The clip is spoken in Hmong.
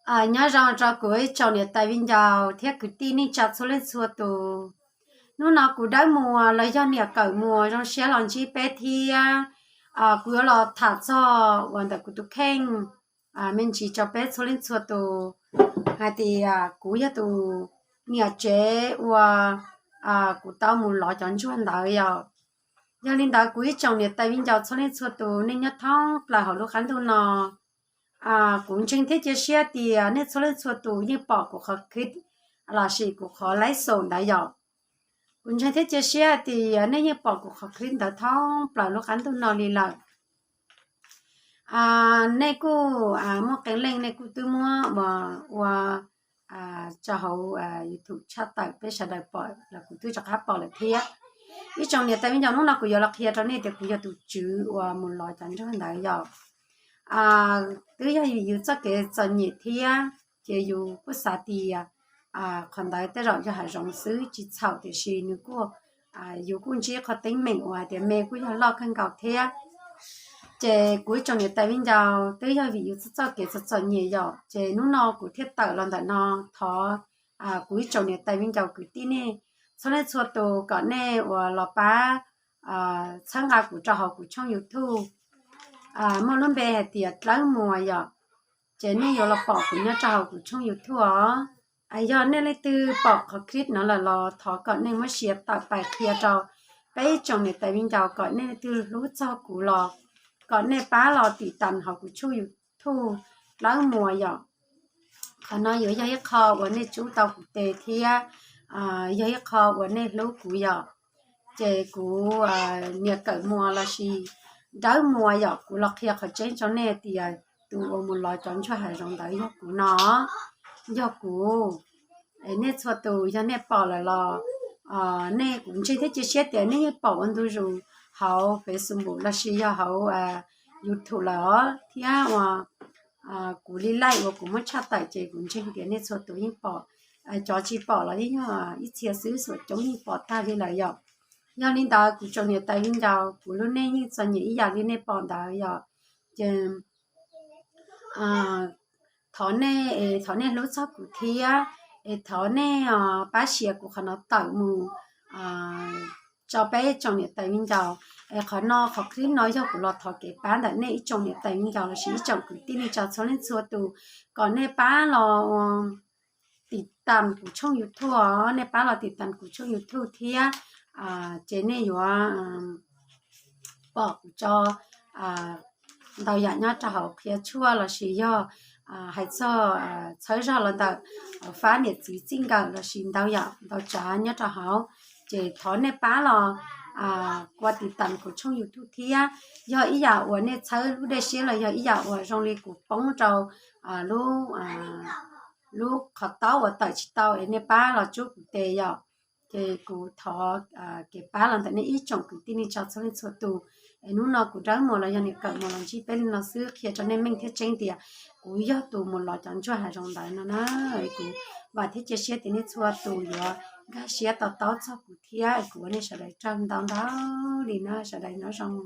Nyob zoo rau kuv ib tsoom niam tais viv ncaus thiab kwv tij neej tsa txhua leej txhua tus. Hnub no kuv Dawb Muas los yog niam Kawm Muas zoo siab los ntsib peb thiab. Kuv yuav los tham txog uas ntawm kuv tus kheej me ntsis rau peb txhua leej txhua tus hais tias kuv yog tus niam tsev ua kuv tau mus lov cov ntsuag ntawd yom. Yog li ntawd kuv ib tsoom niam tais viv ncaus txhua leej txhua tus nej nyob thoob plaws hauv lub qab ntuj no, kuv ntseeg thiab cia siab tias nej txhua leej txhua tus yeej pom kuv qhov clip lossis kuv qhov live show ntawd yom. Kuv ntseeg thiab cia siab tias nej yeej pom kuv qhov clip ntawd thoob plaws lub qab ntuj no li lawm. Nej kuj muaj qee leej nej kuj twb muab ua rau hauv YouTube tshaj tawm peb sawv daws pom los kuv twb rov qab pom lawm thiab. Ib tsoom niam tais viv ncaus, hnub no kuv yuav los qhia rau nej tias kuv yog tus tswv uas mus lov cov ntsuag ntawd yom. Twb yog vim yus txoj kev txom nyem thiab ces yus kuj xav tias qhov ntawd tej zaum yog hav zoov xwb tsis txhaum, tiam sis nws kuj, yus kuj ntsib qhov teeb meem uas hais tias me kuj yog loj kawg nkaus thiab. Ces kuv ib tsoom niam tais viv ncaus, twb yog vim yus txoj txoj kev txom txom nyem yom, ces hnub no kuv thiaj tawm los ntawm no thov kuv ib tsoom niam tais viv ncaus kwv tij nej txhua leej txhua tus kom nej uas los pab txhawb nqa kuv rau hauv kuv tshooj YouTube muaj lub npe hais tias Dlawb Muas yom. Ces nej yuav los pom kuv nyob rau hauv kuv tshooj YouTube os. Yog nej leej twg pom qhov clip no lawm los thov kom nej muab share tawm pais qhia rau peb ib tsoom niam tais viv ncaus kom nej leej twg hlub txog kuv los kom nej pab los tim tas hauv kuv tshooj YouTube Dlawb Muas yom. Qhov no yuav yog ib qho uas nej tsub tau kuv tes thiab yog ib qho uas nej hlub kuv yom. Ces kuv niam Kawm Muas lossis Dawb Muas yom, kuv los qhia qhov tseeb rau nej tias tus uas mus lov cov ntsuag hav zoov ntawd yog kuv no, yog kuv. Nej txhua tus yog nej pom lawm los nej, kuv ntseeg thiab cia siab tias nej yeej pom ua ntu zus hauv Facebook lossis yog hauv YouTube lawm os, thiab uas kuv li laij uas kuv muab tshaj tawm ces kuv ntseeg tias nej txhua tus yeej pom. Cov tsis pom los yeej yog ib txhia xwb, xuam coob yeej pom tag li lawm yom. Yog li ntawd kuv tsoom niam tais viv ncaus, kuv lub neej yeej txom nyem ib yam li nej pom ntawd yom. Ces thov nej, thov nej hlub txog kuv thiab, es thov nej pab share kuv qhov no tawm mus rau peb tsoom niam tais viv ncaus. Es qhov no, qhov clip no yog kuv los thov kev pab ntawm nej ib tsoom niam tais viv ncaus lossis ib tsoom kwv tij neej tsa txhua leej txhua tus, kom nej pab los tim tas kuv tshooj YouTube os, nej pab los tim tas kuv tshooj YouTube thiab ces nej yuav pom kuv tso ntau yam nyob rau hauv qhia tshuaj lossis yog hais txog txhawb zog los ntawm fab niam txiv txij nkawm lossis ntau yam ntau tsav nyob rau hauv. Ces thov nej pab los ua tim tas kuv tshooj YouTube thiab. Yog ib yam uas nej txhawb lub dej siab los yog ib yam uas zoo li kuv poob rau lub, lub qhov taub uas tawm tsis tau es nej pab los tsub kuv tes yom. Ces kuv thov kev pab los ntawm nej ib tsoom kwv tij neej tsa txhua leej txhua tus. Es hnub no kuv Dawb Muas los yog niam Kawm Muas los ntsib peb li no xwb, qhia rau nej meej thiab tseeb tias kuv yog tus mus lov cov ntsuag hav zoov ntawd no na. Es kuv vam thiab cia siab tias nej txhua tus yuav nkag siab to taub txog kuv thiab, kuv ua nej sawv daws tsaug ntau ntau li na, sawv daws nyob zoo.